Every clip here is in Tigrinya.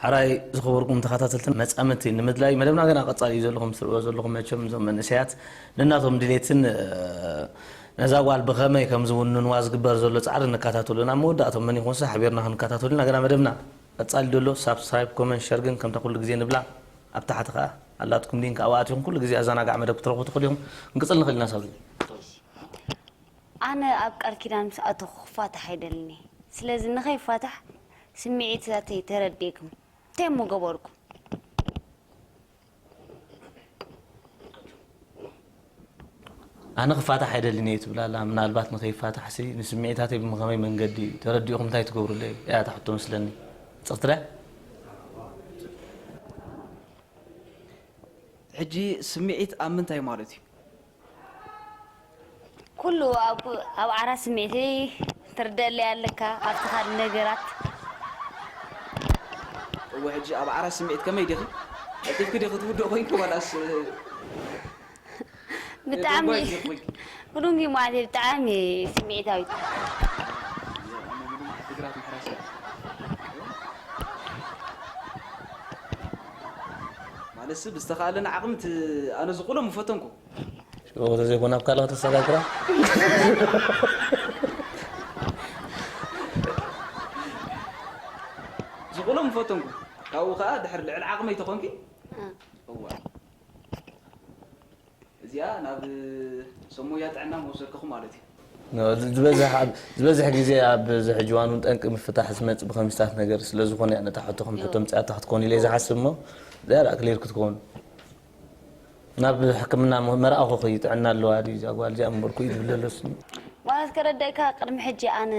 ሓራይ ዝኸበርኩም ተኸታተልትን መጻምድቲ ንምድላይ መደብና ገና ቀጻሊ እዩ ዘለኹም ትርእዮ ዘለኹም መቸም እዞም መንእሰያት ነናቶም ድሌትን ነዛ ጓል ብኸመይ ከም ዝውንንዋ ዝግበር ዘሎ ጻዕሪ ንከታተሉ ናብ መወዳእቶም መን ይኾንስ ሓቢርና ክንከታተሉ ኢና ገና መደብና ቀጻሊ ዘሎ ሳብስክራይብ ኮመንት ሸር ግን ከምታ ኩሉ ግዜ ንብላ ኣብ ታሕቲ ከኣ ኣላትኩም ሊንክ ኣብኣ ኣትኹም ኩሉ ግዜ ኣዘናጋዕ መደብ ክትረኽቡ ትኽእሉ ኢኹም ክንቅጽል ንኽእል ኢና ሳብሪ ኣነ ኣብ ቃል ኪዳን ምስ ኣተኹ ክፋታሕ ኣይደልን እየ። ስለዚ ንኸይፋታሕ ስምዒታተይ ተረዲእኩም እንታይ እሞ ገበርኩም? ኣነ ክፋታሕ ኣይደልን እየ ትብል ኣላ። ምናልባት ንኸይፋታሕሲ ንስምዒታተይ ብምኸመይ መንገዲ ተረዲእኹም እንታይ ትገብሩለይ እያ እታ ሕቶ መስለኒ። ጽቕቲ ድያ? ሕጂ ስምዒት ኣብ ምንታይ ማለት እዩ? ኩሉ ኣብ ኣብ ዓራት ስምዒተይ ትርደኣለይ ኣለካ ኣብቲ ካልእ ነገራት እወ ሕጂ ኣብ ዓራት ስምዒት ከመይ ዲኺ? ቀልጢፍኪ ዲኺ ትውድእ ኮይንኪ ዋላስ ብጣዕሚ ደንጓይ ዲኺ ኮይንኪ? ብሩንጊ ማለት እየ ብጣዕሚ ስምዒታዊት እግራት ምሕራስ ማለትሲ ብዝተኻእለኒ ዓቕሚ እቲ ኣነ ዝኽእሎ ምፈተንኩ ሽቦ ተዘይኮነ ኣብ ካልኦት ተሰጋግራ ዝኽእሎ ምፈተንኩ ካብኡ ከዓ ድሕር ልዕሊ ዓቕመይ ተኾንኪ እዋ እዚኣ ናብ ሰሞያ ጥዕና መወሰድክኹ ማለት እዩ ዝበዝሕ ግዜ ኣብዚ ሕጂ እዋን እውን ጠንቂ ምፍታሕ ዝመፅእ ብከምዚታት ነገር ስለዝኾነ እያ ነታ ሕቶኹም ሕቶ ምፅኣታ ክትኮን ኢለ ዝሓስብ እሞ እዚኣ ደኣ ክሊር ክትከውን ናብ ሕክምና መርኣኹ ኸዩ ጥዕና ኣለዋ ድዩ እዛ ጓል እዚኣ እምበልኩ እዩ ዝብል ዘሎ ስኒ ማለት ከረዳእካ ቅድሚ ሕጂ ኣነ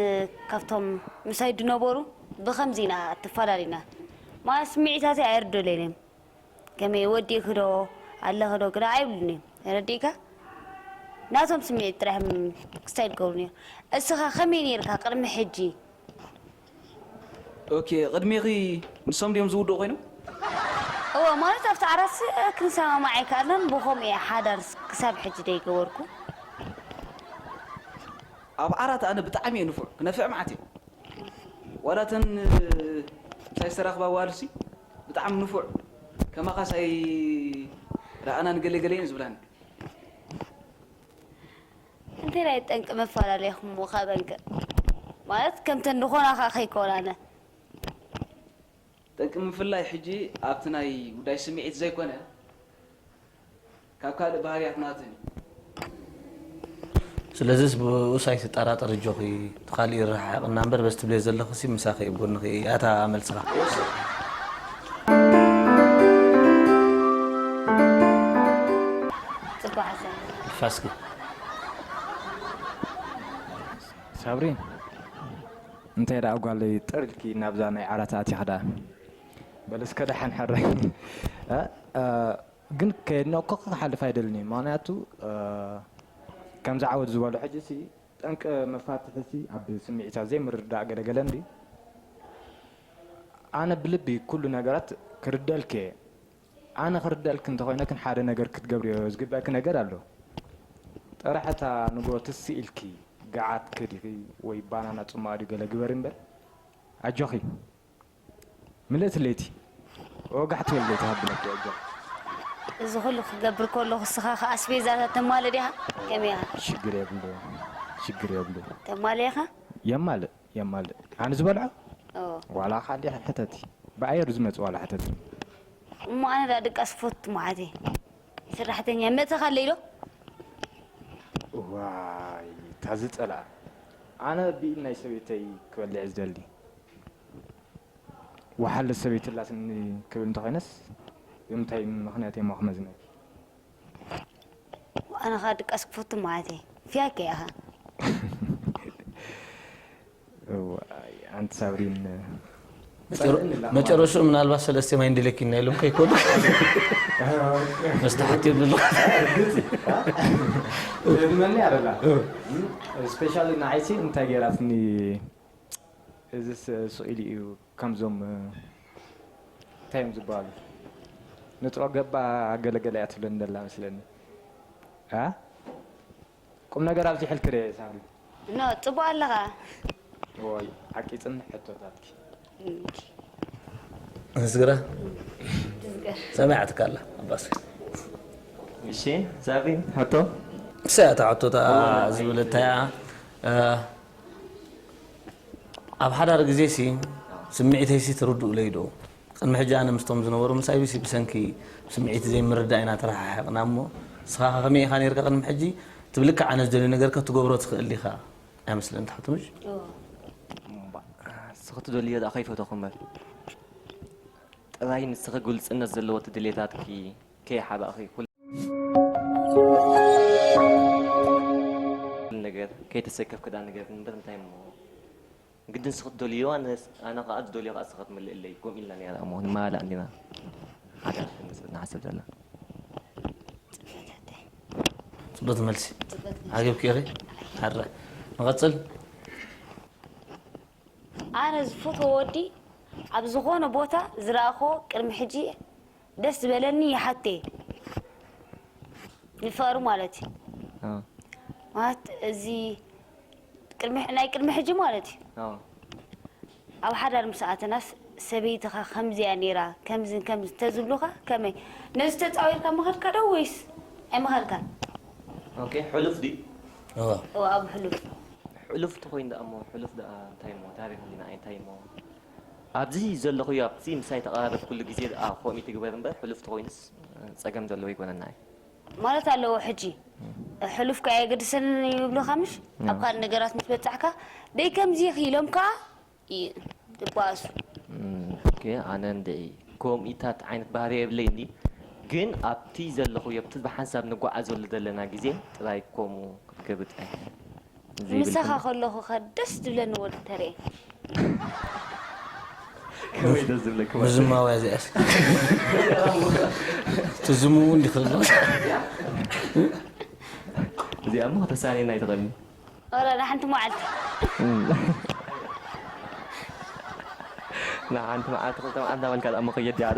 ካብቶም ምሳይ ዝነበሩ ብከምዚ ኢና ተፈላለና ማለት ስምዒታተይ ኣይርደለይን እዮም ከመይ ወዲእኪ ዶ ኣለኺ ዶ ግዳ ኣይብሉን እዮም ተረዲእካ ናቶም ስምዒት ጥራሕ ክስታይ ዝገብሩ እዮም እስኻ ከመይ ነይርካ ቅድሚ ሕጂ ኦኬ ቅድሜኺ ንሶም ድዮም ዝውድኡ ኮይኖም እወ ማለት ኣብቲ ዓራት ክንሰማማዕ ኣይከኣልናን ብኸምኡ እየ ሓዳር ክሳብ ሕጂ ደይገበርኩ ኣብ ዓራት ኣነ ብጣዕሚ እየ ንፉዕ ክነፍዕ መዓት እየ ዋላ ተን ምሳይ ዝተራኽባ ዋልሲ ብጣዕሚ ንፉዕ ከማኻስ ኣይ ረኣናን ገለ ገለ እየን ዝብላኒ እንታይ ናይ ጠንቂ መፈላለይኹም ከበንክ ማለት ከምተን ዝኾና ከዓ ከይኮናነ ጠንቂ ምፍላይ ሕጂ ኣብቲ ናይ ጉዳይ ስምዒት ዘይኮነ ካብ ካልእ ባህርያት ናተን እዩ ስለዚስ ብኡስ ኣይትጠራጠር እጆኺ እቲ ካልእ ይረሓሓቕና እምበር በዚ ትብልዮ ዘለኽሲ ምሳኺ እየ ኣብ ጎንኺ እየ እያ እታ መልስኻ ፅቡቅ ሓሳብ ፋስኪ ሳብሪ እንታይ ደኣ ጓለይ ጥር ኢልኪ ናብዛ ናይ ዓራት ኣቲኺ ደኣ በል እስከ ደሓን ሕራይ ግን ከየድነቕኩኺ ክሓልፍ ኣይደልን እየ ምኽንያቱ ከምዚ ዓወት ዝበሎ ሕጂ ሲ ጠንቂ መፋትሒ ሲ ኣብ ስምዒታት ዘይምርድዳእ ገለገለ እንዲ ኣነ ብልቢ ኩሉ ነገራት ክርደልኪ እየ ኣነ ክርደልኪ እንተኾይነ ግን ሓደ ነገር ክትገብርዮ ዝግበእኪ ነገር ኣሎ ጥራሕ እታ ንግሆ ትስእ ኢልኪ ገዓት ከዲኺ ወይ ባናና ጽማቕ ድዩ ገለ ግበሪ እምበር ኣጆኺ ምልእቲ ለይቲ ወጋሕ ትበል ለይቲ ሃብለኪ ኣጆኺ እዚ ኩሉ ክገብር ከለኹ እስኻ ከ ኣስቤዛታት ተማልእ ዲኻ ከመይ ኢኻ ሽግር የብሉ ሽግር የብሉ ተማልእ ኢኻ የማልእ የማልእ ኣነ ዝበልዖ ኦ ዋላ ካልእ ሕተቲ ብኣየር ዝመጽእ ዋላ ሕተቲ እሞ ኣነ ዳ ድቃስ ፈቱ መዓት እየ ሰራሕተኛ መእተኻ ኣለይ ዶ ዋይ እታ ዝጸልኣ ኣነ ብኢድ ናይ ሰበይተይ ክበልዕ ዝደሊ ወሓለ ሰበይቲ ኣላትኒ ክብል እንተኾይነስ ብምንታይ ምኽንያት እየ እሞ ክመዝነኪ? ኣነ ኸኣ ድቃስ ክፈቱ ማለት እየ። ፍያከ ኢኻ። እዋይ፣ ኣንቲ ሳብሪን መጨረሽኡ ምናልባት ሰለስተ ማይ እንድለኪና ኢሎም ከይኮኑ መስታሓት የብሉ። መኒ ኣረላ ስፔሻሊ ንዓይሲ እንታይ ገይራትኒ? እዚስ ስቕ ኢሉ እዩ ከምዞም እንታይ እዮም ዝበሃሉ ንጥሮ ገባ ገለገለ እያ ትብለኒ ዘላ መስለኒ። ቁም ነገር ኣብዚሕልኪ ደ ሳብሪ። ኖ ጽቡቕ ኣለኻ። ወይ ዓቂጽን ሕቶታትኪ። ንዝግረ ሰሚዓትካ ኣላ ኣባስ። እሺ ሳብሪ ሕቶ እሰያ እታ ሕቶታ ዝብለታያ ኣብ ሓዳር ግዜ ሲ ስምዒተይ ሲ ትርድኡለይ ዶ? ቅድሚ ሕጂ ኣነ ምስቶም ዝነበሩ ምሳይ ብሲ ብሰንኪ ስምዒት ዘይምርዳእ ኢና ተረሓሒቕና እሞ ንስኻ ከ ከመይ ኢኻ ነይርካ ቅድሚ ሕጂ? ትብልካ ኣነ ዝደልዮ ነገር ከ ትገብሮ ትኽእል ኢኻ ኣይመስለኒ ትሓቶ ምሽ? እምባ ንስኺ ትደልዮ ደኣ ከይፈተኹ እምበር ጥራይ ንስኺ ግልጽነት ዘለዎ እቲ ድሌታትኪ ከይሓባእኺ ኩሉ ነገር ከይተሰከፍኪ ደኣ ንገርኒ እምበር እንታይ እሞ ግድን ንስኺ ትደልዮ ኣነ ኣነ ከኣ ዝደልዮ ከኣ ንስኺ ትምልእለይ ከምኡ ኢልና ኔርና እሞ ንመላእ እንዲና ሓዳር ክንምስርት ንሓስብ ዘለና። ጽቡቅ መልሲ ዓገብኪ ኢኺ። ሕረ ንቐጽል። ኣነ ዝፈትዎ ወዲ ኣብ ዝኾነ ቦታ ዝረኣኽዎ ቅድሚ ሕጂ ደስ ዝበለኒ ይሓቴ ንፍቕሪ ማለት እዩ። ማለት እዚ ናይ ቅድሚ ሕጂ ማለት እዩ። ኣብ ሓዳር ምስ ኣተናስ ሰበይትኻ ከምዚያ ነይራ ከምዝን ከምዝን ተዝብሉኻ ከመይ ነዚ ተፃዊርካ ምኸድካ ዶ ወይስ ኣይምኸድካን? ኦኬ ሕሉፍ ድዩ? እዋ እዋ ኣብ ሕሉፍ ሕሉፍ ተኾይኑ ደኣ እሞ ሕሉፍ ደኣ እንታይ እሞ ታሪኽ ህሊና እንታይ እሞ ኣብዚ ዘለኹዮ ኣብዚ ምሳይ ተቐራረብ ኩሉ ግዜ ደኣ ከምኡ ትግበር እምበር ሕሉፍ ተኾይኑስ ፀገም ዘለዎ ይኮነና እዩ። ማለት ኣለዎ ሕጂ ሕሉፍካ ኣየገድሰንን ይብሉኻ ምሽ ኣብ ካልእ ነገራት ምስ በጻሕካ ደይ ከምዚ ኢኺ ኢሎም ከዓ ይባእሱ ኦኬ ኣነ እንድዒ ከምኢታት ዓይነት ባህሪ የብለይ እንዲ ግን ኣብቲ ዘለኹ የብቲ ብሓንሳብ ንጓዓዘሉ ዘለና ግዜ ጥራይ ከምኡ ክትገብር ጥራይ ምሳኻ ከለኹ ከ ደስ ዝብለኒ ወዲ ተርኢ ከመይ ደስ ዝብለኪ ማለት ምዝማው እያ እዚኣስ ትዝሙ እውን እንዲኽእል እዚኣ እሞ ከተሳንየና ይትኽእል ወላ ንሓንቲ መዓልቲ ንሓንቲ መዓልቲ ክልተ መዓልቲ እናበልካ ደኣ እሞ ከየድ እያ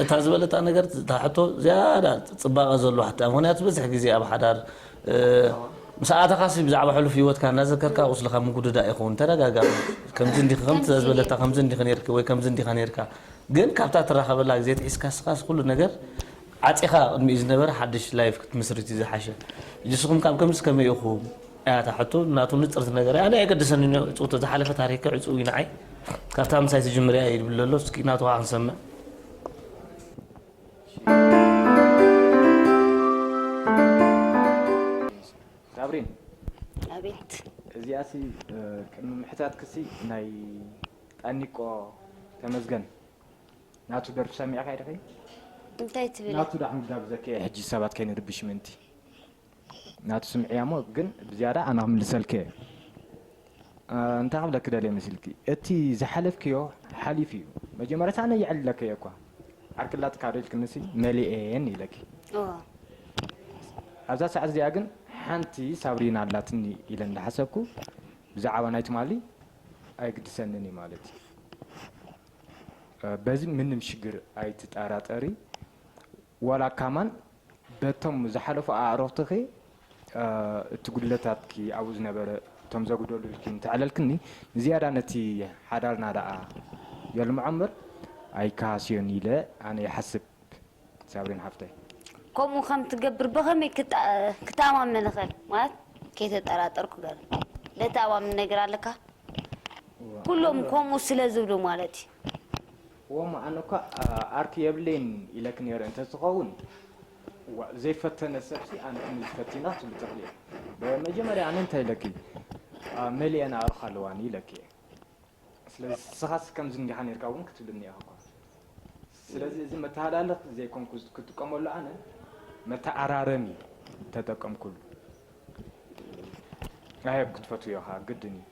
እታ ዝበለታ ነገር እታ ሕቶ ዝያዳ ፅባቐ ዘለዎ ሕቶ እያ። ምክንያቱ ዝበዝሕ ግዜ ኣብ ሓዳር ምስ ኣተኻሲ ብዛዕባ ሕሉፍ ህይወትካ እናዘከርካ ቁስልኻ ምጉድዳእ ይኸውን። ተደጋጋሚ ከምዚ እንዲኺ ከምቲ ዝበለታ ከምዚ እንዲኺ ነይርኪ ወይ ከምዚ እንዲኻ ነይርካ ግን ካብታ ትራኸበላ ግዜ ትሒዝካ ስኻስ ኩሉ ነገር ዓፂኻ ቅድሚኡ ዝነበረ ሓድሽ ላይፍ ክትምስርት እዩ ዝሓሸ። ንስኹም ካብ ከምዚ ከመይ ኢኹም? እያ እታ ሕቶ ናቱ ንፅርቲ ነገር እያ። ኣነ ኣይገድሰንን እዩ ዕፁ ተዝሓለፈ ታሪክ ዕፁ እዩ ንዓይ። ካብታ ምሳይ ትጅምር እያ ይብል ዘሎ እስኪ ናቱ ከዓ ክንሰምዕ። ሳብሪን ኣቤት እዚኣሲ ቅድሚ ምሕታትክሲ ናይ ጣኒቆ ተመስገን ናቱ ደርፊ ሰሚዕካ ይደኸይ እንታይ ትብል ናቱ ዳሕም ጋብዘከ ሕጂ ሰባት ከይንርብሽ ምንቲ ናቱ ስምዕያ እሞ ግን ብዝያዳ ኣና ክምልሰልከ እንታይ ክብለክ ደልየ መሲልኪ እቲ ዝሓለፍክዮ ሓሊፍ እዩ መጀመርታ ኣነ ይዕልለከ እየ እኳ ዓርክላጥካ ዶ ኢልክንሲ መሊኤን ኢለኪ ኣብዛ ሰዓት እዚኣ ግን ሓንቲ ሳብሪና ኣላትኒ ኢለ እንዳሓሰብኩ ብዛዕባ ናይ ትማሊ ኣይግድሰንን እዩ ማለት እዩ በዚ ምንም ሽግር ኣይትጠራጠሪ ዋላ ካማን በቶም ዝሓለፉ ኣዕሩኽትኺ እቲ ጉድለታትኪ ኣብኡ ዝነበረ እቶም ዘጉደሉ ኢልኪ እንተዕለልክኒ ንዝያዳ ነቲ ሓዳርና ደኣ የልምዖ እምበር ኣይከሃስዮን ኢለ ኣነ ይሓስብ ሳብሪን ሓፍተይ ከምኡ ከም ትገብር ብኸመይ ክተኣማመን እኽእል ማለት ከይተጠራጠርኩ ገር ለተኣማምን ነገር ኣለካ ኩሎም ከምኡ ስለ ዝብሉ ማለት እዩ ወማ ኣነ እኳ ኣርኪ የብለይን ኢለክ ነይረ እንተዝኸውን እዋ፣ ዘይፈተነ ሰብሲ ኣነ ክንዲ ፈቲና ክትብሊ ትኽእሊ እየ። መጀመርያ ኣነ እንታይ ኢለኪ? ኣ፣ መሊአን ኣዕሩኽ ኣለዋኒ ኢለኪ እየ። ስለዚ ንስኻስ ከምዚ እንዲኻ ኔርካ እውን ክትብልኒ ኢኻ እኳ። ስለዚ እዚ መተሃላለኽ ዘይኮንኩ ክትጥቀመሉ ኣነ መተኣራረሚ ተጠቀምኩሉ። ኣየብ ክትፈትዮ ኢኻ ግድን እዩ።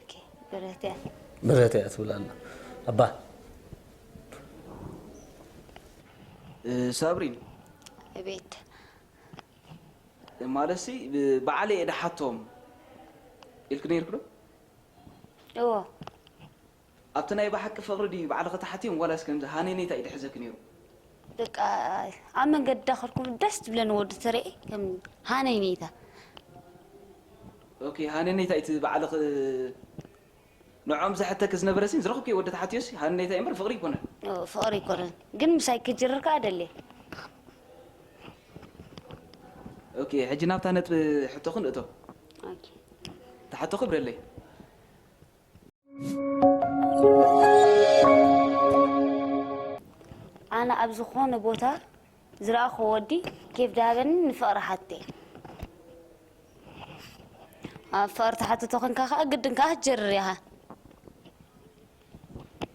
ኦኬ፣ ብረት እያ። ብረት እያ ትብል ኣላ። ኣባ እ፣ ሳብሪን እቤት ማለትሲ ብ- ባዕለይ እየ ድሓቶም ኢልክ ነይርክ ዶ? እዎ ኣብቲ ናይ ብሓቂ ፍቕሪ ድዩ ባዕልኺ ትሓትዮም ዋላስ ከምዚ ሃነይነይታ እዩ ድሕዘኪ ነይሩ? በቃ ኣብ መንገዲ ዳኸድኩም ደስ ትብለኒ ወዲ ተረኤ ከም ሃነይነይታ ኦኬ፣ ሃነይነይታ እቲ ባዕልኺ ንዖም ዘሕተክ ዝነበረ ሲ ዝረኽብኪ ወዲ ተሓትዮ ሲ ሃነይነይታ እምበር ፍቕሪ ይኮነን። ፍቕሪ ይኮነን ግን ምሳይ ክጅርር ከዓ ደልየ ኦኬ፣ ሕጂ ናብታ ነጥቢ ሕቶኽን እቶ ኦኬ። ተሓቶኺ ብረለይ ኣነ ኣብ ዝኾነ ቦታ ዝረኣኹ ወዲ ኬፍ ድሃበኒ ንፍቕሪ ሓቴ ኣብ ፍቕሪ ተሓትቶ ኮንካ ከዓ ግድን ከዓ ክትጀርር ኢኻ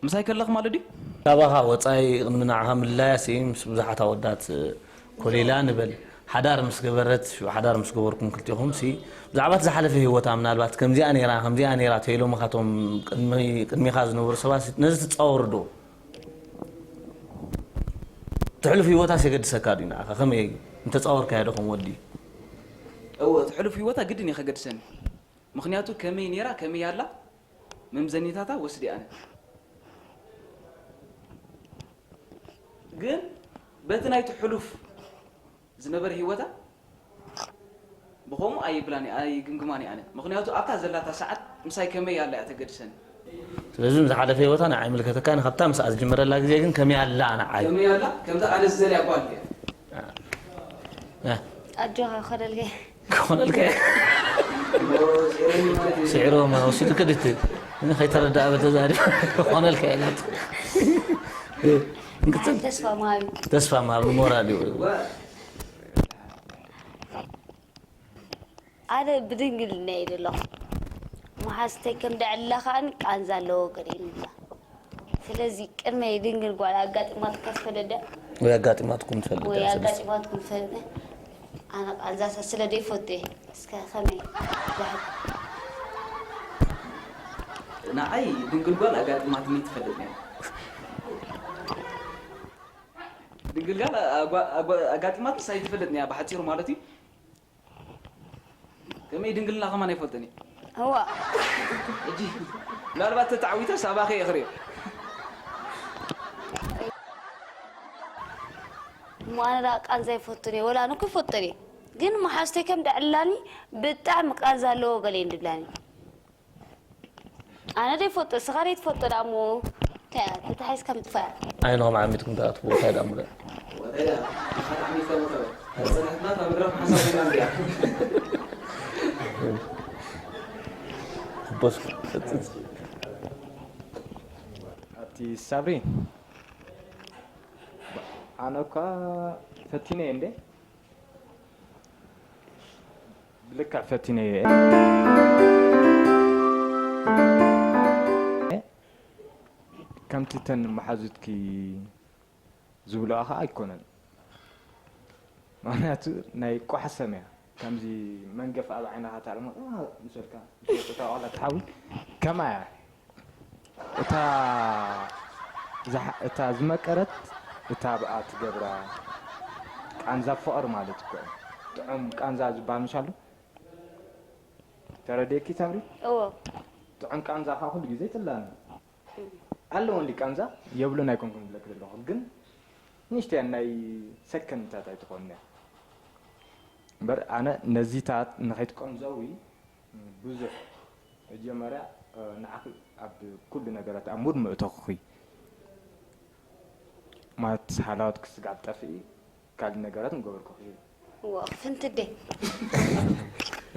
ምሳይ ከለኽ ማለት ድዩ? ካባኻ ወፃኢ ቅድሚ ንዓኻ ምልላያ ሲ ምስ ብዙሓት ኣወዳት ኮሊላ ንበል ሓዳር ምስ ገበረት ሽዑ ሓዳር ምስ ገበርኩም ክልቲኹም ሲ ብዛዕባ እቲ ዝሓለፈ ህይወታ ምናልባት ከምዚኣ ነይራ ከምዚኣ ነይራ ተይሎምኻቶም ቅድሚ- ቅድሚኻ ዝነበሩ ሰባት ነዚ ትፃወሩ ዶ? ትሕሉፍ ህይወታስ የገድሰካ ድዩ ንዓኻ ከመይ እንተፃወርካዮ ዶ ከም ወዲ? እወ እቲ ሕሉፍ ህይወታ ግድን እዩ ከገድሰኒ ምኽንያቱ ከመይ ነይራ ከመይ ኣላ መምዘኒታታ ወስዲ ኣነ ግን በቲ ናይቲ ሕሉፍ ዝነበረ ህይወታ ብኸምኡ ኣይብላን እየ ኣይግምግማን እየ ኣነ ምኽንያቱ ኣብታ ዘላታ ሰዓት ምሳይ ከመይ ኣላ እያ ተገድሰኒ ስለዚ ዝሓለፈ ህይወታ ንዓይ ኣይምልከተካን ካብታ ምስኣ ዝጅመረላ ግዜ ግን ከመይ ኣላ ንዓይ ከመይ ኣላ ከምዛ ኣነ ዝደልያ ጓል እያ ኣጆኻ ክኸደልከ ክኾነልካ ስዕሮ ወሲዱ ክድት ከይተረዳእ በተዛሪ ክኾነልካ ኢላት ተስፋ ማቢ ተስፋ ማብ ሞራል እዩ ኣነ ብድንግልና እየ ዘለኹ መሓዝተይ ከም ደዕላ ከዓኒ ቃንዛ ኣለዎ ገለ ይብላ ስለዚ ቅድመይ ድንግል ጓል ኣጋጢማትካ ትፈልጥ ድያ ወይ ኣጋጢማትኩም ትፈልጥ ወይ እያ ስለ ኣጋጢማትኩም ትፈልጥ ኣነ ቃንዛሳ ስለ ዘይፈቱ እየ እስከ ከመይ ዛሕል ንዓይ ድንግል ጓል ኣጋጢማትኒ ትፈልጥ እያ ድንግል ጓል ኣጓ- ኣጓ- ኣጋጢማትስ ኣይትፈልጥን እያ ብሓፂሩ ማለት እዩ ከመይ ድንግልና ከማን ኣይፈልጥን እዩ እዋ ሕጂ ምናልባት ተተዓዊተ ሳባኸ እየ ክሪኦ እሞ ኣነ ደኣ ቃንዛ ይፈቱን እየ ወላ ኣነ እኮ ይፈቱን እየ ግን መሓዝተይ ከም ደዕላኒ ብጣዕሚ ቃንዛ ኣለዎ ገለ እንድብላኒ ኣነ ደይፈጦ እስኻ ደይትፈጦ ደኣ እሞ እንታይ እያ ተታሒዝካ ምጥፋእ ዓይንኹም ዓሚትኩም ተኣትፍዎ እንታይ ደኣ ምለ ወደያ ተዓሚትካ ምጥፋእ ዝፀንሐትና ካብ መድረኽ ሓሳብ ኮይና እንዲያ ሕቦስ ቀፅል ኣቲ ሳብሪ ኣነ እኳ ፈቲነ እየ እንዴ ብልክዕ ፈቲነ እየ ከምቲ ተን መሓዙትኪ ዝብልኦ ከዓ ኣይኮነን ምክንያቱ ናይ ቋሕሰም እያ ከምዚ መንገፍ ኣብ ዓይንኻ ታርሞ ምሰልካ ዝወፅእካ ዋላ ትሓዊ ከማ እያ እታ ዝሓ- እታ ዝመቀረት እታ ብኣ ትገብራ ቃንዛ ፍቕሪ ማለት እኮ እዩ ጥዑም ቃንዛ ዝበሃል ምሻሉ ተረድየኪ ሳምሪ እዎ ጥዑም ቃንዛ ካ ኩሉ ግዜ ትላኒ ኣለዎ እንዲ ቃንዛ የብሉን ኣይኮንኩም ዝብለኪ ዘለኹ ግን ንእሽተያን ናይ ሰከንድታት ኣይትኾንያ እምበር ኣነ ነዚታት ንኸይትቀንዘዊ ብዙሕ መጀመርያ ንዓኺ ኣብ ኩሉ ነገራት ኣብ ሙድ ምእተኹኺ ማለት ሃላወት ክስጋብ ጠፍኢ ካልእ ነገራት ምገበርኩኺ እዎ ፍንትዴ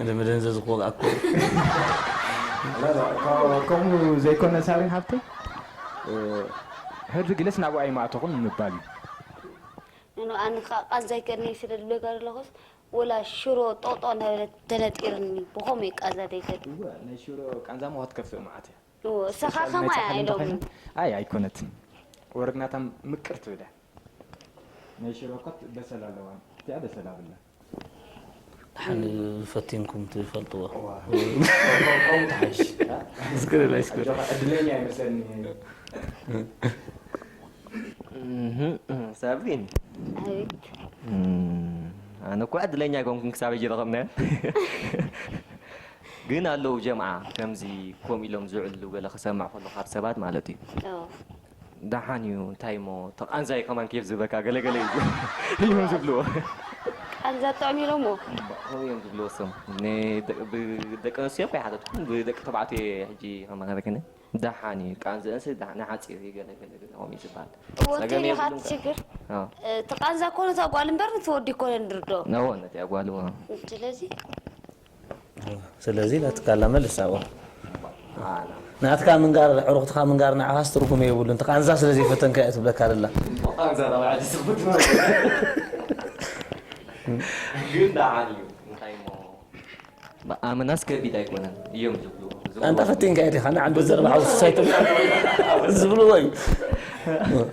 እንደ መደንዘዝ ክወግኣኮ ከምኡ ዘይኮነ ሳሪን ሃብተይ ሕድሪ ግለስ ናብኡ ኣይማእተኹን ምባል እዩ ኣነ ከዓ ቃንዛ ኣይከድኒ ስለ ዝብለካ ዘለኹስ፣ ወላ ሽሮ ጦጦ እናበለት ተነጢርኒ፣ ብኸምኡ እዩ ቃንዛ ዘይከድኒ። እወ፣ ናይ ሽሮ ቃንዛ እሞ ክትከፍእ መዓት እያ። እወ፣ እሳኻ ስፔሻል ከማይ መጽሓፍ ኣይደግሞ። እንተኾይና፣ ኣይ፣ ኣይኮነትን። ወረግናታ ምቅር ትብል እያ። ናይ ሽሮ እኮ በሰል ኣለዋ፣ እቲኣ በሰል ኣብላ። ደሓን ፈቲንኩም ትፈልጥዎ። እዋ። ከምኡ ትሓይሽ። እስክሪ ላይ እስክሪ። ኣጆኻ፣ ዕድለኛ ይመስለኒ። እህ፣ ሳብሪን። ኣቤት። እም፣ ኣነ እኮ ዕድለኛ ኣይኮንኩን ክሳብ ሕጂ ረኸብናዮ። ግን ኣለዉ ጀምዓ፣ ከምዚ ኮም ኢሎም ዝውዕሉ ገለ ክሰምዕ ከሎ ካብ ሰባት ማለት እዩ። ኦ። ደሓን እዩ፣ እንታይ እሞ፣ ተቓንዛይ ከማን ኬፍ ዝበካ፣ ገለ ገለ እዩ። እዮም ዝብልዎ። ቃንዛ ጥዑም ኢሎሞ። እምባ፣ ከምኡ እዮም ዝብልዎ እሶም። ንደ-፣ ብደቂ ኣንስትዮ እኮ ይሓተትኩም፣ ብደቂ ተባዕትዮ ሕጂ ከማኸረክኒ። ደሓን እዩ፣ ቃንዘአንስ ደሓን፣ ንሓጺር እዩ፣ ገለ ገለ ገለ ከምኡ እዩ ዝበሃል። እዎ፣ ጸገም እንታይ ኢኻ የብሉን እቲ ሽግር? ከ-፣ ኣዎ። እ፣ እቲ ቃንዛ እኮ ነታ ጓል እምበር ነቲ ወዲ እኮ ነንድርዶ። ነዎ፣ ነቲ ጓል እዎ። ስለዚ? ስለዚ ናትካ ላመልስ ኣብኡ። ኣላ። ናትካ ምንጋር፣ ዕሩኽትኻ ምንጋር ንዓኻስ ትርጉም የብሉን። እቲ ቃንዛ ስለ ዘይፈተንካ እያ ትብለካ ዘላ። ቃንዛ ናብ ዓዲ ስቡት ነው። ግን ደሓን እዩ። እንታይ እሞ? ኣመናስ ከቢድ ኣይኮነን እዮም ዝብሉ። ኣንታ ፈቲንካ ኢኻ፣ ንዓንዱ ዘረባ ሓውስ ሳይትም ዝብልዎ እዩ።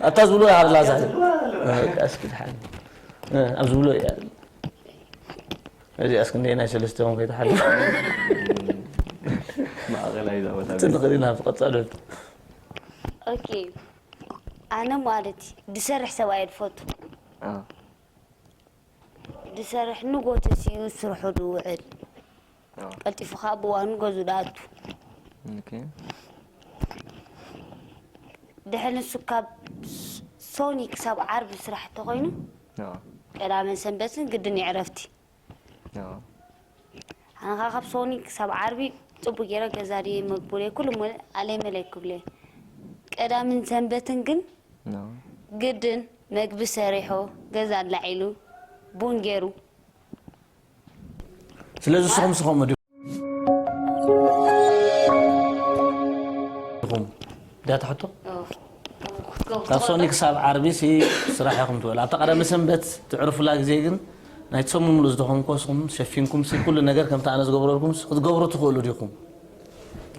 ኣታ ዝብልዎ ይሃብላ ዛሕሊ። ዝብልዎ ኣለዉ። ኣስኪ ደሓን። ኣብ ዝብልዎ እያ። እዚ ኣስኪ እንደ ናይ ሰለስቲኦም ከይተሓልፍ። ማእኸላይ እዛ ቦታ እቲ ንኽእል ኢና፣ ቀጻሊ። ኦኬ። ኣነ ማለት እዩ፣ ዝሰርሕ ሰብኣይ እየ ዝፈቱ። ኣዎ። ዝሰርሕ ንጎ ተሲኡ ስርሑ ዝውዕል። ኣዎ። ቀልጢፉ ከዓ ብእዋኑ ገዝኡ ዝኣቱ። ኦኬ። ድሕሪ ንሱ ካብ ሶኒ ክሳብ ዓርቢ ስራሕ እንተኾይኑ፣ ኣዎ። ቀዳመን ሰንበትን ግድን እዩ ዕረፍቲ። ኣዎ። ኣነ ኸዓ ካብ ሶኒ ክሳብ ዓርቢ ጽቡቅ ገይረ ገዛ ድየ መግቡ ድየ ኩሉ ሞ ኣለይ መለይ ክብለ። ቀዳምን ሰንበትን ግን ኣዎ። ግድን መግቢ ሰሪሑ፣ ገዛ ኣላዒሉ፣ ቡን ገይሩ። ስለዚ ንስኹም ስኹም ዲኹም? ዲኹም? ዳታ ሕቶ? ኦ፣ ክትገብሩ ካብ ሶኒ ትኽእሉ? ክሳብ ዓርቢ ሲ ስራሕ ኢኹም ትውዕሉ። ኣብታ ቀዳመ ሰንበት ትዕርፉላ ግዜ ግን ናይቲ ሰሙን ምሉእ ዝደኸምኩዎ ንስኹም ሸፊንኩም ሲ ኩሉ ነገር ከምቲ ኣነ ዝገብረልኩም ሲ ክትገብሩ ትኽእሉ ዲኹም?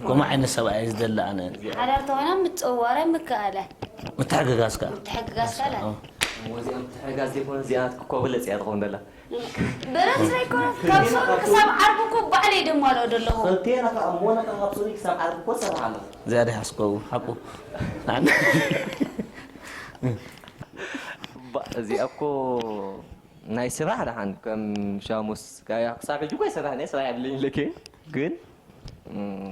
ከምኡ ዓይነት ሰብኣይ እየ ዝደሊ ኣነ። ሓዳር ተኾይና ምጽውዋር ምከኣለ። ምትሕግጋዝ ከኣ። ምትሕግጋዝ ከኣለ። ኦ። እሞ እዚኣ ምትሕግጋዝ ዘይኮነ እዚኣ ክትኮብለጽ እያ ትኸውን ዘላ። በረንስ ኣይኮነ፣ ካብ ሶኒ ክሳብ ዓርቢ እኮ ባዕለይ ደማልኦ ዘለኹ። ክልቴና ከኣ እሞና ከኣ ካብ ሶኒ ክሳብ ዓርቢ እኮ ትሰርሕ ኣለኻ። እዚኣ ዲያ ሓስኮ ሓቁ። ባ-፣ እዚኣ እኮ ናይ ስራሕ ደሓን ከም ሻሙስ፣ ክሳብ ሕጂ እኮ ኣይሰራሕን እየ፣ ስራሕ የብለይን ኢለኪ። ግን፣ እም፣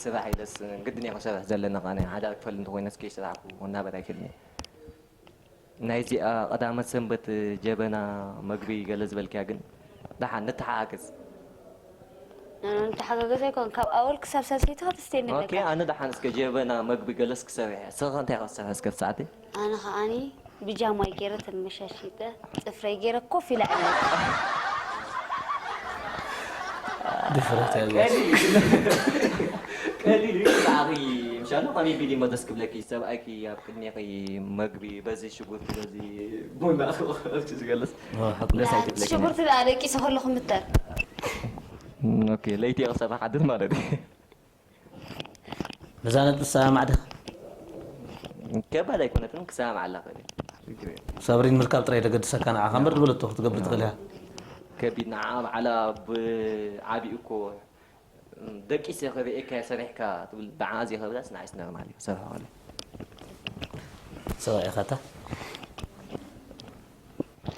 ስራሕ ኢለስ ግድን እየ ክሰርሕ ዘለና፣ ከኣ ናይ ሓዳር ክፈሊ እንተኾይነስ ከይሰራሕኩ ክናበር ኣይክእልን እየ። ናይዚኣ ቀዳመ ሰንበት ጀበና መግቢ ገለ ዝበልክያ ግን ደሓን ንተሓጋገዝ። ኣነ ንተሓጋገዝ ኣይኮን፣ ካብ ኣወል ክሳብ ሳልሰይቲ ከተስትየኒ ኦኬ፣ ኣለካ። ኣነ ደሓን እስከ ጀበና መግቢ ገለስ ክሰርሕ እየ። ንስኺ ከ እንታይ ኢኺ ክትሰርሒ እስከ እቲ ሰዓት? ኣነ ከዓኒ ብጃማይ ገይረ ተመሻሺጠ፣ ጽፍረይ ገይረ ኮፍ ኢለ ዕልል። ድፍረት እያ። ቀሊል እዩ። ቀሊል እዩ። ንዓኺ ምሻሎ ከመይ ቢሊ መደስ ክብለኪ፣ ሰብኣይኪ ኣብ ቅድሜኺ መግቢ በዚ ሽጉርቲ በዚ ቡና ክቕርብ ዝገልጽ ኦ፣ ሓቂ። ደስ ኣይትብለኪ። ሽጉርቲ ደኣ ደቂሰ ከለኹ ምተር። ኦኬ፣ ለይቲ እየ ክሰርሕ ሓድር ማለት እዩ። ነዛ ነጥቢ ትሰማማዕ ዲኻ? ከባድ ኣይኮነትን፣ ክሰማማዕ ኣላ ክእል እየ። ሳብሪን ምርካብ ጥራይ ደገድሰካ ንዓኻ እምበር፣ ዝበለቶ ክትገብር ትኽእል ኢኻ። ከቢድ ንዓ ባዕላ ብዓቢኡ እኮ ደቂሰ ክርእየካ እየ ሰሪሕካ ትብል፣ ብዓ ዘይከብዳስ ንዓይስ ኖርማል እዩ፣ ክሰርሖ ከሎ። ሰብኣይ ኢኻ እታ?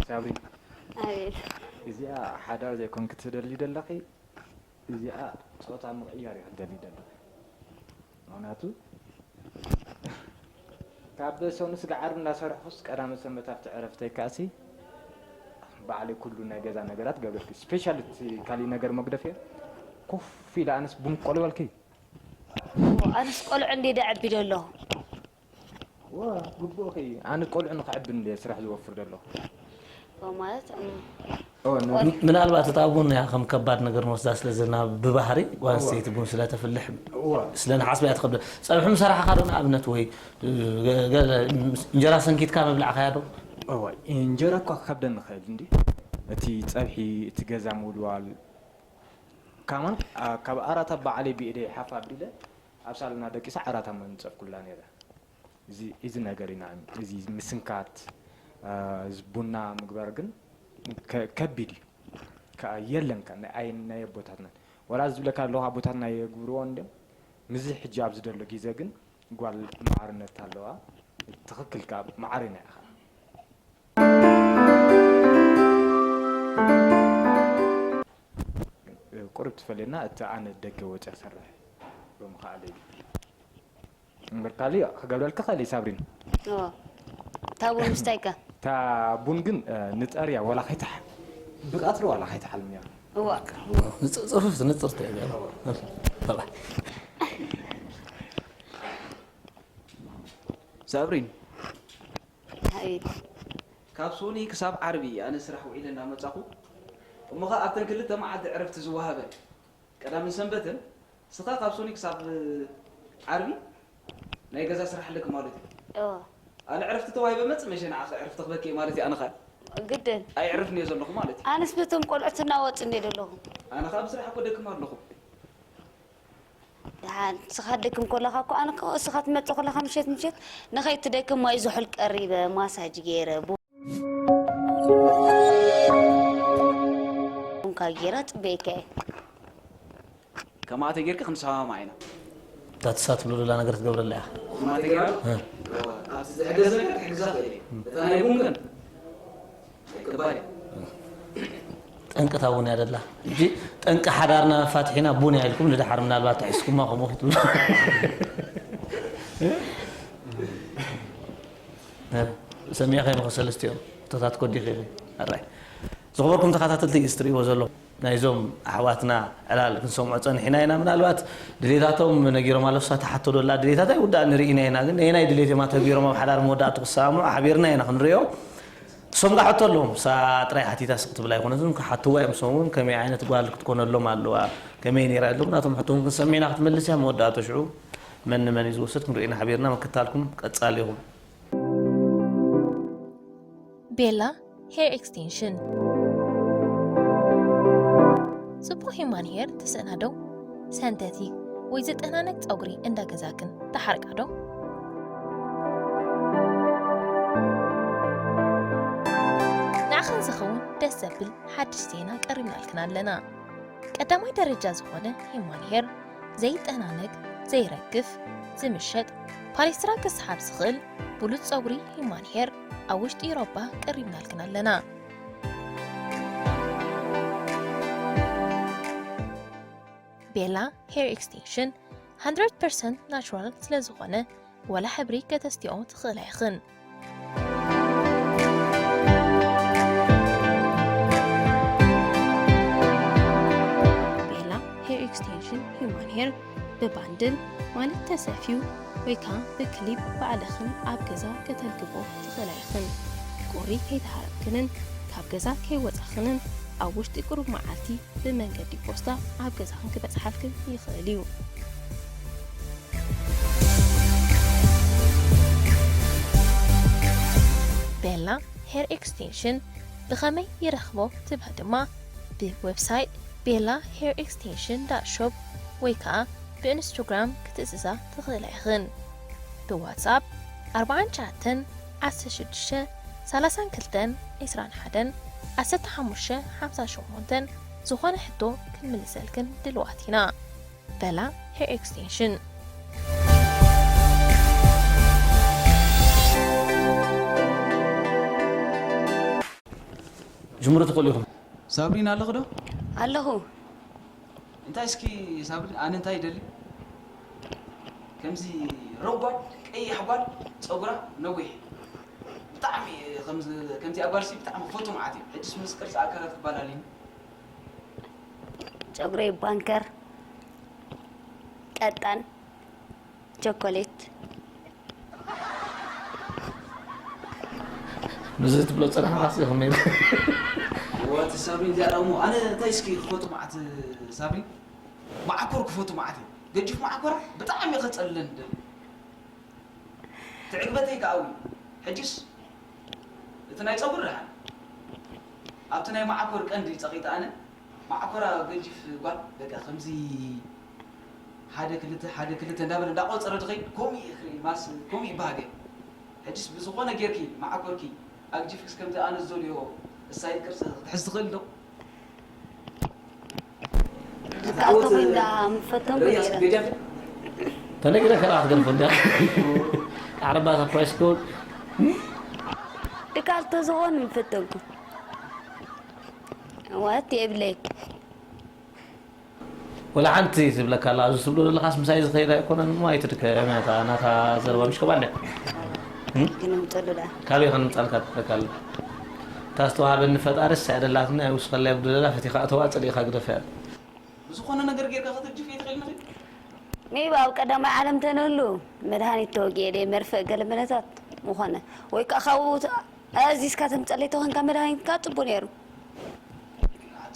ሳብሪን፣ ኣቤት። እዚኣ ሓዳር ዘይኮንኪ ትደልዩ ዘለኺ? እዚኣ ጾታ ምቕያር እዩ ክትደሊ ዘለኺ። ምኽንያቱ ካብ ሰኑይ ስጋዕ ዓርቢ እንዳሰርሕኩስ ቀዳመ ሰንበት ኣብቲ ዕረፍተይ ከኣሲ ባዕለይ ኩሉ ናይ ገዛ ነገራት ገብረልኪ። ስፔሻል እቲ ካሊእ ነገር መግደፍዮ ኮፍ ኢለ ኣነስ ቡን ቆልበልኪ። ኣነስ ቆልዑ እንዴ ደዕቢ ደለኹ። ዋ፣ ግቡእኺ። ኣነ ቆልዑ ንኸዕቢ እንደ ስራሕ ዝወፍር ዘለኹ። ኦ፣ ማለት፣ እም፣ ኦ፣ ን-፣ ቆል- ምናልባት እታ ቡን እያ ከም ከባድ ነገር ንወስዳ ስለ ዘለና ብባህሪ ጓል እዋ። ኣንስተይቲ ቡን ስለ ተፍልሕ እዋ። ስለ ንሓስብ እያ ትኸብደ። ጸብሒ ምሰራሕኻ ዶ ንኣብነት ወይ ገ-፣ ገለ እንጀራ ሰንኪትካ ምብላዕካ እያ ዶ? እዋይ፣ እንጀራ እኳ ክከብደኒ ይኽእል እንዲ። እቲ ጸብሒ፣ እቲ ገዛ ምውልዋል፣ ካማን፣ ኣ፣ ካብ ኣራታ ባዕለይ ብኢደይ ሓፍ ኣቢለ ኣብ ሳሎና ደቂሰ ዓራታ ምንጸፍኩላ ነይረ። እዚ፣ እዚ ነገር ኢና፣ እዚ ምስንካት፣ ኣ፣ እዚ ቡና ምግባር ግን ከ-፣ ከቢድ እዩ። ከኣ የለን ከ-፣ ናይ፣ ኣይ-፣ ናይ ኣቦታትናን። ወላ እዚ ዝብለካ ኣለኹ ኣቦታትና የግብርዎ እንድዮም። ምስዚ ሕጂ ኣብዚ ዘሎ ግዜ ግን ጓል ማዕርነት ኣለዋ። ትኽክል ከኣ ማዕሪና ኢኻ። ቁሩብ ትፈልየና፣ እቲ ኣነ ደገ ወፂኣ ሰርሕ ብምኽኣለይ። እምበር ካልእ ክገብረልኪ ክእል እየ ሳብሪን። እዎ። እታ ቡን ምስታይ ከ? እታ ቡን ግን፣ እ፣ ንጠርያ ዋላ ከይተሓ-፣ ብቐትሪ ዋላ ከይተሓልምያ። እዎ። ንጽ-፣ ጽፉፍ፣ ንጽርቲ እያ። ባባይ። ሳብሪን። ኣቤት። ካብ ሶኒ ክሳብ ዓርቢ ኣነ ስራሕ ውዒለ እናመጻኹ፣ እሞ ኸኣ ኣብተን ክልተ መዓልቲ ዕረፍቲ ዝወሃበን ቀዳምን ሰንበትን፣ ንስኻ ካብ ሶኒ ክሳብ ዓርቢ ናይ ገዛ ስራሕ ኣለኪ ማለት እዩ። እወ። ኣነ ዕረፍቲ ተዋሂበ መጽእ መሸ ንዓኺ ዕረፍቲ ክበኪ እየ ማለት እዩ። ኣነ ኸኣ ግድን። ኣየዕርፍን እየ ዘለኹ ማለት እዩ። ኣነስ በቶም ቆልዑት እናወጽእ እንድየ ዘለኹ። ኣነ ኸኣ ብስራሕ እኮ ደክም ኣለኹ። ደሓን ንስኻ ትደክም ከለኻ እኮ፣ ኣነ እኮ እስኻ ትመጽእ ከለኻ ምሸት ምሸት ንኸይትደክም ማይ ዝሑል ቀሪበ፣ ማሳጅ ገይረ፣ ቡ-፣ ቡንካ ገይረ ጽበየካ እየ። ከምኣ ተጌርኪ ክንሰማማዕ ኢና። እታ ትሳ ትብሎ ዘላ ነገር ትገብረላ ኢኻ። ከምኣ ተጌራ? እ። ኣብቲ ዝሕገዝ ነገር ክሕግዛ ክእል እየ። እታ ናይ ቡን ግን ኣይቅባል እየ። ጠንቂ እታ ቡን እያ ደላ። ሕጂ ጠንቂ ሓዳርና መፋትሒና ቡን እያ ኢልኩም ንደሓር ምናልባት ተሒዝኩማ ከምኡ ክትብሉ። እ፣ ሰሚዕካ ኢኻ ሰለስቲኦም እቶታት ኮዲኺ ኢኺ። ኣራይ። ዝኸበርኩም ተኸታተልቲ እዩ እትርእይዎ ዘሎ። ናይዞም ኣሕዋትና ዕላል ክንሰምዖ ጸኒሕና ኢና። ምናልባት ድሌታቶም ነጊሮም ኣለዉ። እሳ ትሓቶ ዶላ ድሌታት ኣይውዳእን ንርኢና ኢና። ግን ነየናይ ድሌት እዮም ኣተግቢሮም ኣብ ሓዳር መወዳእቱ ክሰማምዑ ሓቢርና ኢና ክንርእዮ። እሶም ጋር ሕቶ ኣለዎም። እሳ ጥራይ ሓቲታ ስቕ ትብል ኣይኮነትን። ክሓትዋ እዮም እሶም እውን ከመይ ዓይነት ጓል ክትኮነሎም ኣለዋ፣ ከመይ ነይራ ኢሎም ናቶም ሕቶ እውን ክንሰምዕ ኢና። ክትመልስ እያ መወዳእቶ ሽዑ መን ንመን እዩ ዝወስድ ክንርኢ ኢና ሓቢርና። ምክታልኩም ቀጻሊ ይኹን። ቤላ ሄር ኤክስቴንሽን። ጽቡቕ ሂማን ሄር ትስእና ዶ? ሰንተቲክ ወይ ዝጠናነቅ ጸጉሪ እንዳ ገዛክን ትሓርቃ ዶ? ንዓኽን ዝኸውን ደስ ዘብል ሓድሽ ዜና ቀሪብናልክን ኣለና። ቀዳማይ ደረጃ ዝኾነ ሂማን ሄር ዘይጠናነግ፣ ዘይረግፍ፣ ዝምሸጥ፣ ፓሌስትራ ክስሓብ ዝኽእል ብሉጽ ጸጉሪ ሂማን ሄር ኣብ ውሽጢ ኢሮባ ቀሪብናልክን ኣለና። ቤላ ሄር ኤክስቴንሽን ሃንድረድ ፐርሰንት ናቹራል ስለ ዝኾነ፣ ወላ ሕብሪ ከተስትዮ ትኽእላ ኢኽን። ቤላ ሄር ኤክስቴንሽን ሂውማን ሄር ብባንድል ማለት ተሰፍዩ ወይ ከኣ ብክሊፕ ባዕልኽን ኣብ ገዛ ከተልግቦ ትኽእላ ኢኽን። ቁሪ ከይተሃረምክንን ካብ ገዛ ከይወጻኽንን ኣብ ውሽጢ ቁሩብ መዓልቲ ብመንገዲ ፖስታ ኣብ ገዛኽን ክበጽሓልክን ይኽእል እዩ። ቤላ ሄር ኤክስቴንሽን ብኸመይ ይረኽቦ ትብለ ድማ፣ ብዌብሳይት ቤላ ሄር ኤክስቴንሽን ዳት ሾፕ ወይ ከኣ ብኢንስቶግራም ክትእዝዛ ትኽእላ ኢኽን። ብዋትስኣፕ ኣርብዓን ትሽዓተን ዓሰርተ ሽዱሽተ ሰላሳን ክልተን ዒስራን ሓደን ዓሰርተ ሓሙሽተ ሓምሳን ሸሞንተን ዝኾነ ሕቶ ክንምልሰልክን ድልዋት ኢና። በላ ሄር ኤክስቴንሽን። ጅምሩ ትኽእሉ ኢኹም። ሳብሪን ኣለኺ ዶ? ኣለኹ። እንታይ እስኪ ሳብሪን፣ ኣነ እንታይ ይደሊ? ከምዚ ረጓድ ቀይሕ ጓል ጸጉራ ነዊሕ ብጣዕሚ ከምዚ፣ ከምዚ ኣጓልሲ ብጣዕሚ ክፈቱ መዓት እዩ። ሕጅስ ምስ ቅርጺ ኣካላት ክባላልኒ። ጸጉረይ ባንከር ቀጣን ቸኮሌት። ምስዚ ትብሎ ጸናሕካስ ኢኹም ነይሩ። እዋ፣ እቲ ሳብሪን እዚኣ ደኣ እሞ፣ ኣነ እንታይ እስኪ ክፈቱ መዓት ሳብሪን? መዓኮር ክፈቱ መዓት እየ። ገጅፍ መዓኮራ ብጣዕሚ እየ ከጸልለን ደሊ። ትዕግበተይ ከኣ ኣውዩ። ሕጅስ እቲ ናይ ጸጉር ደሓን። ኣብቲ ናይ መዓኮር ቀንዲ ጸቒጠ ኣነ። መዓኮራ ገጂፍ ጓል በቃ ከምዚ ሓደ ክልተ፣ ሓደ ክልተ እንዳበለ እንዳቆጸረ ድኸይድ ከምኡ እየ ክርኢ፣ ማስ ከምኡ ይበሃገ። ሕጅስ ብዝኾነ ጌርኪ መዓኮርኪ ኣግጂፍክስ ከምቲ ኣነ ዝደልዮ ስታይል ቅርጺ ክትሕዝ ትኽእል ዶ? ዝቃልተኹ እንዳ ምፈተንኩ ነይረ። ተነግረ ከራ ክትገርፎ እንዳ ዓረባ ሳፕራይስ ኮድ ድቃልቶ ዝኾን ምፈተንኩ። ዋት የብለይ። ወላ ሓንቲ ትብለካ ኣላ። ኣብዚ ትብሎ ዘለኻስ ምሳይ ዝኸይድ ኣይኮነን እሞ ኣይትድከ። ናታ ናታ ዘረባ ምሽ ከባለ ግልምጠሉ ዳ ካበይ ከንምጻልካ ትብለካ ኣላ። እታ ዝተዋሃበኒ ፈጣሪስ እያ ደላትኒ። ኣይውስኸላ ይጉደለላ። ፈቲኻ እተዋ፣ ጸሊእኻ ግደፈያ። ብዝኾነ ነገር ጌርካ ክትግጅፍ እየ ትኽእል ንኽእል። ሜቢ ኣብ ቀዳማይ ዓለም ተንህሉ መድሃኒት ተወጊኤ ደይ መርፍእ ገለ መለታት ምኾነ ወይ ከዓ ካብኡ ኣዚዝካ ተምፀለይ ተኾንካ መድሃኒትካ ፅቡ ነይሩ።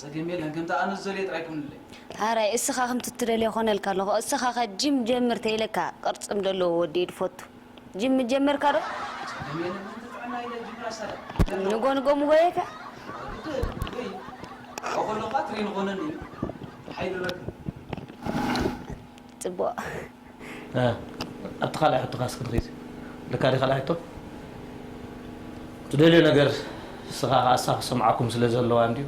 ጸገም የለን፣ ከምቲ ኣነ ዝደልዮ ጥራይ ኩንለይ። ታራይ እስኻ ከምቲ ትደልዮ ኮነልካ ኣለኹ። እስኻ ከ ጂም ጀምር ተይለካ ቅርፅም ዘለዎ ወዲ እዩ ድፈቱ። ጂም ጀመርካ ዶ? ጸገም የለን፣ ከምቲ ጥዕና ኢለ ጅምራ ሰላ። ንጎ ንጎ ምጎየካ ወይ ኣኮሎኻ ትሬን ኾነኒ ሓይሊ ረክብ። ፅቡቅ። ኣብቲ ካልኣይ ሕቶኻ እስኪ ንኺድ። ልካ ዲ ካልኣይ ሕቶ? ትደልዮ ነገር ንስኻ ከኣ እሳ ክሰምዓኩም ስለ ዘለዋ እንድዩ።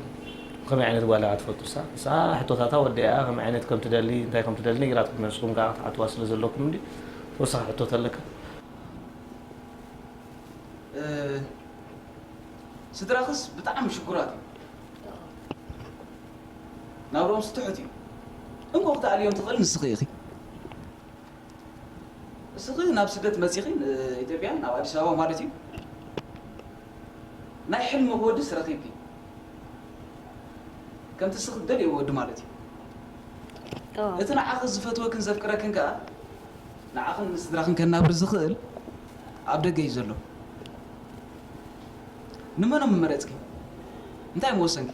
ከመይ ዓይነት ጓል እያ ትፈቱ እሳ? እሳ ሕቶታታ ወዲኣ ከመይ ዓይነት ከም ትደሊ፣ እንታይ ከም ትደሊ ነጊራትኩም እያ። ንስኹም ከኣ ክትሓትዋ ስለ ዘለኩም እንድዩ። ተወሳኺ ሕቶ ተለካ? እ፣ ስድራኽስ ብጣዕሚ ሽጉራት እዮም። ናብርኦምስ ትሑት እዩ። እንኮ ክትኣልዮም ትኽእል ንስኺ ኢኺ። እስኺ ናብ ስደት መጺኺ፣ ንኢትዮጵያ፣ ናብ ኣዲስ ኣበባ ማለት እዩ። ናይ ሕልምኺ ወድስ ረኺብኪ። ከምቲ እስኺ ትደልዮ ወዲ ማለት እዩ። እቲ ንዓኺ ዝፈትወክን ዘፍቅረክን ከኣ ንዓኽን ንስድራኽን ከናብር ዝኽእል ኣብ ደገ እዩ ዘሎ። ንመኖም ምመረጽኪ? እንታይ ምወሰንኪ?